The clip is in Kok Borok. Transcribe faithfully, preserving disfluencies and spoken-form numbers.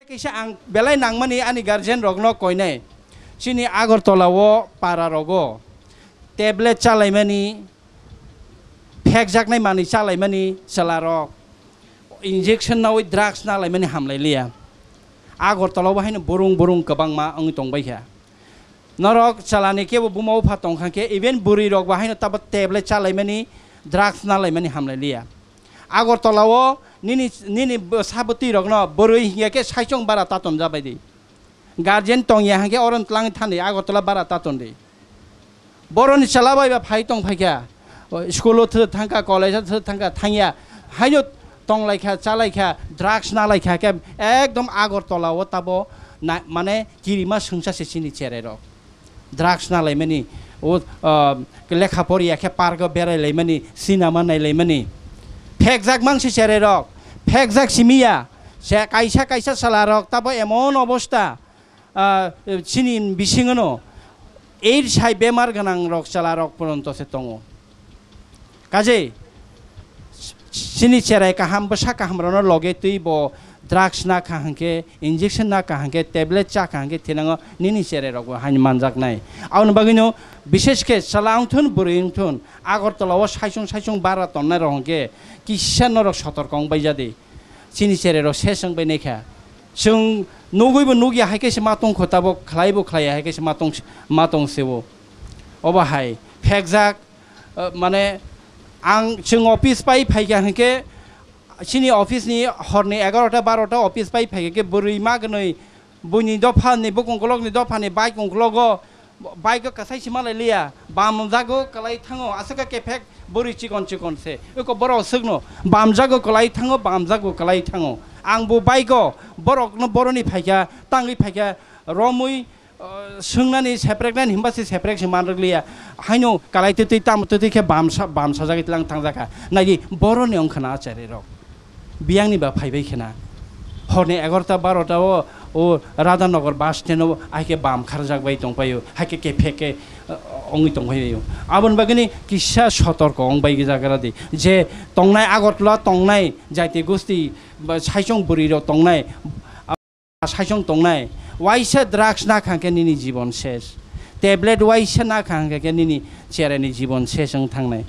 Kisa ang belai nangmani ani guardian rokno koinai. Chini Agartala o para rogo tablet chalaimani, phekjaknai manwi chalaimani chwla rok injection nawi drugs nalaimani hamlailiya. Agartala o haino burung burung kwbangma wngwi tongbaikha. Norok chalani kebo buma bupha tongkha khe, even bwrwi rok bo haino tabo tablet chalaimani, drugs nalaimani hamlailiya. Agartala o nini, nini bwsa bwtwi rokno bwrwi hiya khe saichung bara taton jabai di. Guardian tongya hwnkhe oro twlang thani Agartala bara taton di. Boroni chwla bai ba phai tong phaikha. O, school o thwk thangkha, college o thwk thangkha, thangya. Haino tonglaikha, chalaikha, drugs nalaikha khe ekdom Agartala o tabo na, mane kirima swngsa se chini cherai rok. Drugs nalaimani, o, ah, lekha poriya khe park o berai laimani, cinema nai laimani. Phekjak mang se cherai rok, phekjak simiya. Se kaisa kaisa chwla rok tabo emon obosta, ah, chini bisingo no AIDS hai bemar gwnang rok chwla rok poronto se tongo. Kaje chini cherai kaham, bwsa kaham rokno loge twi bo drugs na kha hwnkhe, injection na kha hwnkhe, tablet cha kha hwnkhe, thinango nini cherai rok bo haino manjaknai. Aboni bagwino bishesh khe chwla wngthun, bwrwi wngthun, Agartala o saichung saichung bara tonnai rok hwnkhe kisa norok sotorko wng bai jadi. Chini cherai rok ses wng bai naikha. Chwng nugwi bo nugya hai khe se ma tongkho, tabok khlai bo khlaiya hai khe se ma tong, ma tong se o. Obo hai phekjak, eh, mane ang chwng office pai phaikha hwnkhe, chini office ni horni egarota barota office pai phaikha khe bwrwi ma gwnwi buini dophani, bukung kolokni dophani bike ungkologo, bike o kwsai se malai liya, bam jago kwlai thango, aswk khe kephek bwrwi chikon chikon se. Eko borok swkno bam jago kwlai thango, bam jago kwlai thango. Ang bo bike o borokno, boroni phaikha, tangwi phaikha, romwi, uh, swngnani sepreknani hinba se seprek se manrwk liya. Haino kwlai twtwi tamo twtwi khe bam sa-, bam sajagwi tlang thangjak kha. Naidi boroni wngkha na acharirok. Biyangni ba phaibai khena. Horni egarota barota o, o Radhanagar bus stand o hai khe bam kharjak bai tongpaio, hai khe kephek khe, uh, wngwi tongpaio. Aboni bagwini kisa sotorko wng bai jagra di. Je tongnai Agartala tongnai jaiti gosti ba saichung bwrwi rok tongnai, saichung tongnai, waisa drugs na kha hwnkhe nini jibon ses. Tablet waisa na kha hwnkhe nini cheraini jibon ses wng thangnai.